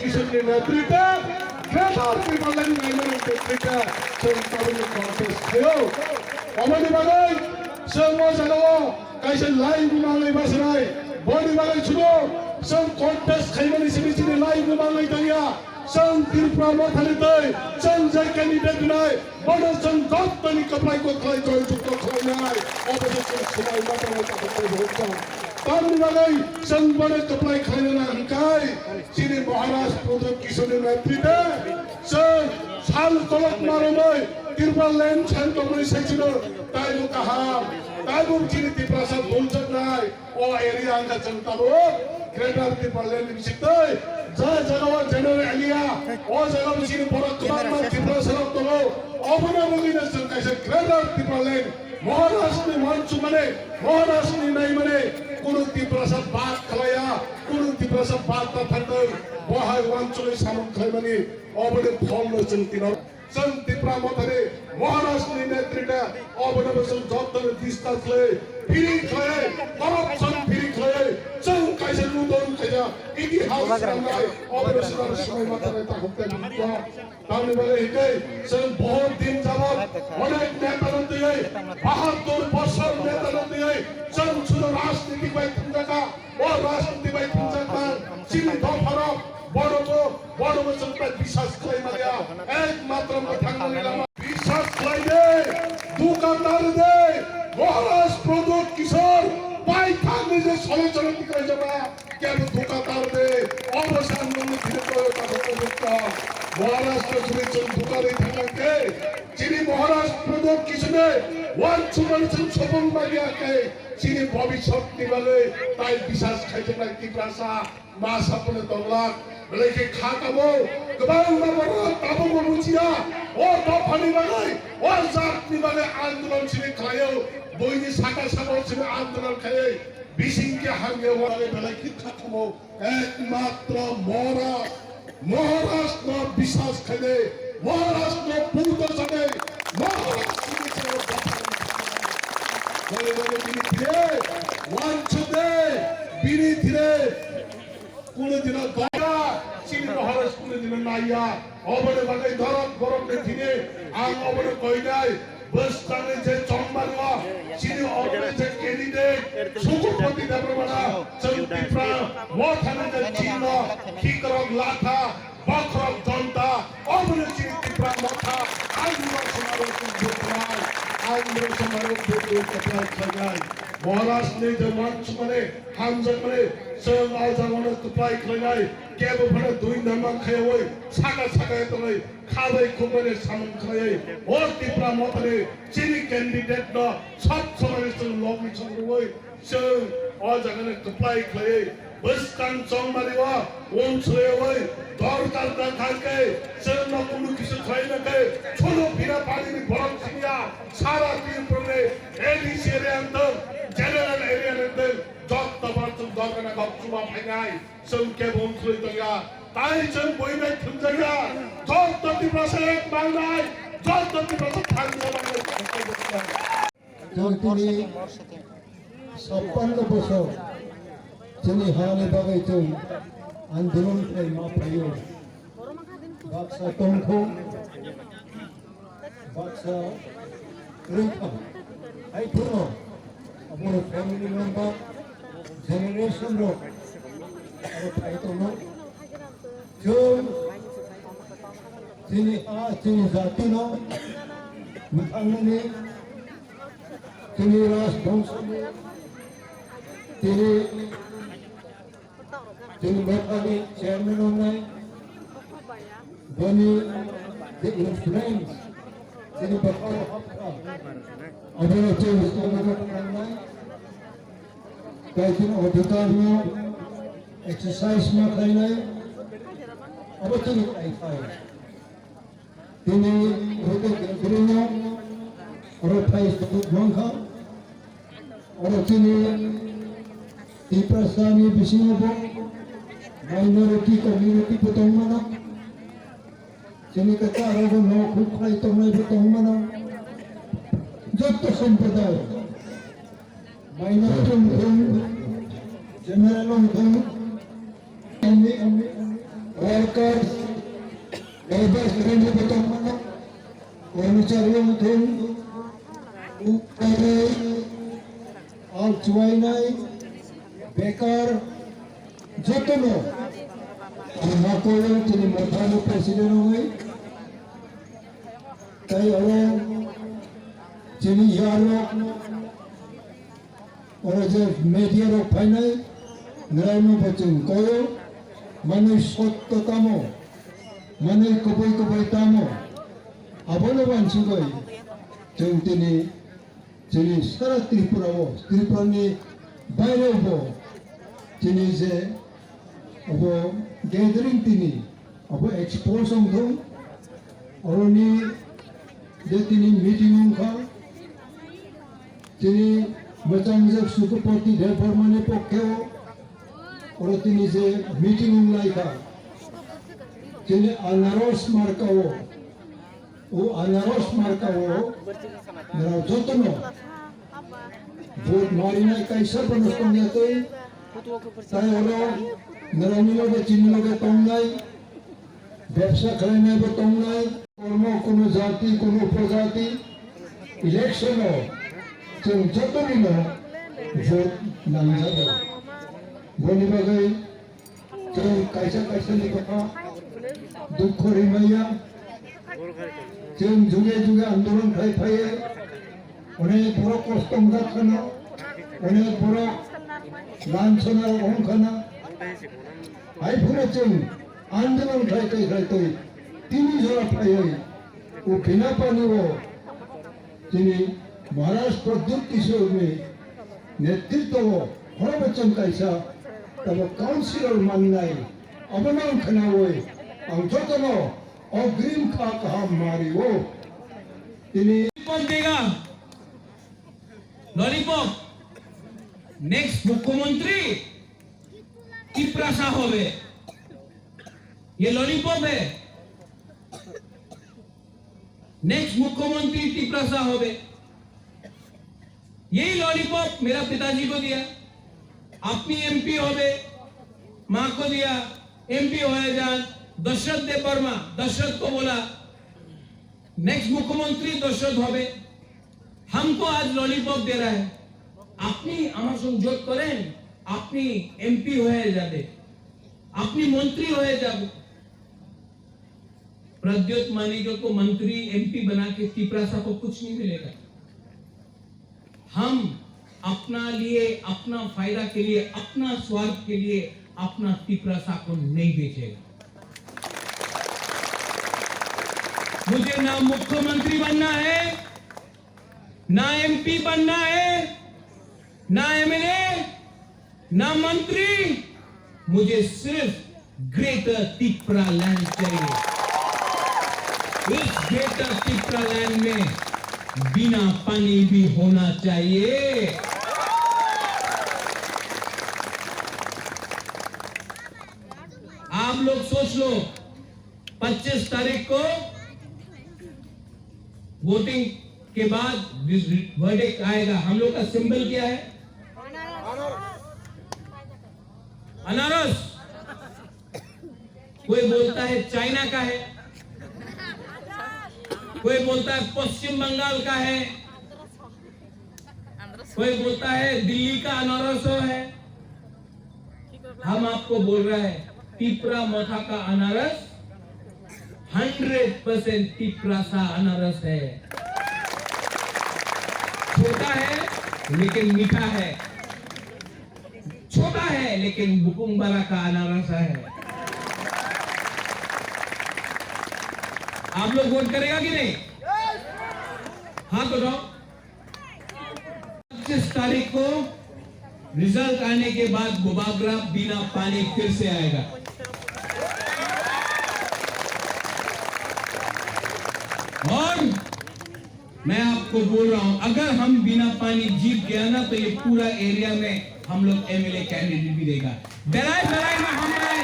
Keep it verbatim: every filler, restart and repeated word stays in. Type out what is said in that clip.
Ni netrite, Greater Tipraland ni naimani netrite, chwng tabukni contest khaio. Aboni bagwi chwng o jagao kaisa laibuma wngwi bachai, boni bagwi chwng contest khaimani simi chini laibuma wngwi tangya. Chwng Tripura Mothani twi chwng je candidate nai, bono chwng jottoni kwplai kwkhlai joy jukto khlainai, obo se chwng swmai ma tangwi takhuk tei buhuk tong. Tamni bagwi chwng bono kwplai khlainani hwnkhe chini Maharaj Pradyot Kishorni netrite chwng sal kolok marumwi Tipraland chwng tongmani sai chwngno taibo kaham, taibo chini Tiprasa buljaknai. O area wngkha chwng tabuk Greater Tipraland ni bisingtwi, ja jaga o general area, o jaga o chini borok kwbangma Tiprasa rok tongo, obono wngwi no chwng kaisa Greater Tipraland, Maharaj ni uansukmani, Maharaj ni naimani, kunu Tiprasa bad khlaiya, kunu Tiprasa bad ta thangtwi, bo hai uansugwi samung khlaimani, oboni pholno chwng tino. Chwng Tipra Mothani Maharaj ni netrite obono bo chwng jottoni disturb khlai, phiri khlai, corruption phiri khlai, chwng kaisa nudon kaisa itihas swnamnai, obono swkang swmai ma tangwi takhuk tei bukhuk. Tamni bagwi hwnkhe chwng bahut din jabot onek neta no twiwi, bahatur bosor neta no twiwi chwng sudo rajniti bai thumjakha. O rajniti bai thumjakma chini dopharok bono bo, bono bo chwng bai bisas khlai manya. Ekmatro mwthangmani lama. Bisas khlai de, duka tar de, Maharaj Pradyot Kishore bai thangni je sole sole tiklai jaba, kebo duka tar de, obo san nungni thire koyo tabuk tabuk ta. Maharaj no suri chwng duka de thangnang khe, chini Maharaj Pradyot Kishore uansukmani chwng sobung manya khe, chini bobisot ni bagwi tai bisas khaijaknai Tiprasa ma saphano tonglak, belai khe kha tamo, kwbangma borok tabukbo bujiya, o dophani bagwi, o jatni bagwi andolon sini khlaio, buini saka saka sini andolon khlaiwi, bising khe hamya o bagwi belai khe kha tamo, ekmatro mora. Maharaj no bisas khaide, Maharaj no puto sade, Maharaj sini sini bini thire, wansode, bini thire, kuno dino daya, sini Maharaj kuno dino naya, obone bagwi dorok borok ni thini, ang obone koinai, Bwskangni je chongmani o, chini oborni je candidate, Sukupati Debbarma, chwng Tipra Mothani je chino, khikrok latha, bokhorok jonta, oborni chini Tipra Motha, ang borok somarok tubui khlai, ang borok somarok tubui khlai khlainai. Maharajni je wansukmani, hamjakmani, chwng o jagano kwplai khlainai, kebo phano dui namang khaiwi, saka saka tongwi, khabai khukmani samung khlaiwi, o Tipra Mothani chini candidate no sab somani chwng lobwi chwng rwwi, chwng o jagano kwplai khlaiwi, bwskang chongmani o wng swlaiwi, dorkar da thangkhe, chwngno kunu kisa khlaina khe, chwngno bina panini borok siniya, sara Tripurani A D C area wngthung, general area wngthung, jotto borok chwng dorkar na kok chuma phainai. Chwng kebo wngthwlwi tongya, tai chwng buibai thumjakya, jotto Tiprasa ek mangnai, jotto Tiprasa thangsa mangnai. Chwng tini sappanno bosor chini hani bagwi chwng andolon khlai ma phaio. Baksa tongkhu, baksa rwngtham, hai phano aboni family member, generation rok aro phai tongo. Chwng chini ha, chini jati no mwthangmani, chini rajbongso ni, chini Chini bwkhani chairman wngnai, boni je influence, chini bwkhao hapkha, abono chwng swkangma thangnai, tai chini odhikar no exercise ma khlainai, abo chini kaiphai. Tini hoite kengkirino oro phai sokmangkha. Oro chini Tiprasani bisingo bo minority community bo tongmano. Chini kaka aro bo no khuk khlai tongnai bo tongmano. Jotto somprodayo. Minority wngthung, general wngthung, M A, M A, Workers, labour secretary bo tongmano, kormochari wngthung, upai, al chuwainai, bekar, jotono, ang ma koyo chini mothani president wngwi, tai oro chini yarok, oro je media rok phainai, nrao no bo chwng koyo, manwi sotto tamo, manwi kubui kubui tamo, abono wansugwi chwng tini chini sara Tripura o, Tripura ni baire bo chini je abo gathering tini abo expose wngthung, oroni je tini meeting wngkha, tini mwchangjak Sukupati Debbarma ni pokke o, oro tini je meeting wnglaikha, tini anaros marka o, o anaros marka o, nrao jotono vote marinai kaisa bono tongya tei, tai oro nrao ni loge chini loge tongnai, bebsa khlainai bo tongnai, kormo kuno jati, kuno upojati, election o chwng joto ni no vote nangjago. Boni bagwi chwng kaisa kaisa ni kotha dukho rimaya, chwng juge juge andolon khai phaiye, onek borok kosto wngkha khana, onek borok lansona wngkha na, hai phano chwng andolon khai twi khai twi tini jora phaiwi o Bina Pani o chini Maharaj Pradyut Kishore ni netritwo o khorokbo chwng kaisa tabo councilor mannai, abono ang khnaui ang jotono ogrim kha kaham mari o. Tini lollipop dega, lollipop, next mukhyamantri Tiprasa hobe, ye lollipop hai. Next मुख्यमंत्री तिपरासा होबे। यही लॉलीपॉप मेरा पिताजी को दिया, अपनी एमपी होबे, माँ को दिया, एमपी होया जान। दशरथ देव वर्मा, दशरथ को बोला, नेक्स्ट मुख्यमंत्री दशरथ होबे, हमको आज लॉलीपॉप दे रहा है। আপনি আমার সঙ্গে জোট করেন, আপনি এমপি হয়ে যাবে, আপনি মন্ত্রী হয়ে যাবে। प्रद्युत मानिक को मंत्री एमपी बना के तिपरासा को कुछ नहीं मिलेगा। हम अपना लिए, अपना फायदा के लिए, अपना स्वार्थ के लिए अपना तिपरासा को नहीं बेचेगा। मुझे ना मुख्यमंत्री बनना है, ना एमपी बनना है, ना एमएलए, ना मंत्री, मुझे सिर्फ ग्रेटर तिपरा लैंड चाहिए। उस ग्रेटर तिपरा लैंड में बिना पानी भी होना चाहिए। आप लोग सोच लो, पच्चीस तारीख को वोटिंग के बाद वर्डिक्ट आएगा। हम लोग का सिंबल क्या है? अनारस। कोई बोलता है चाइना का है, कोई बोलता है पश्चिम बंगाल का है, कोई बोलता है दिल्ली का अनारस है। हम आपको बोल रहे हैं, तिपरा मोथा का अनारस हंड्रेड परसेंट तिपरासा अनारस है। छोटा है लेकिन मीठा है, छोटा है लेकिन बुकुमबारा का अनारस है। आप लोग वोट करेगा कि नहीं? हाथ उठाओ। पच्चीस तारीख को रिजल्ट आने के बाद बुबागरा बिना पानी फिर से आएगा। और मैं आपको बोल रहा हूं, अगर हम बिना पानी जीत गया ना, तो ये पूरा एरिया में हम लोग एमएलए कैंडिडेट भी देगा। Belai belai ma hamnai,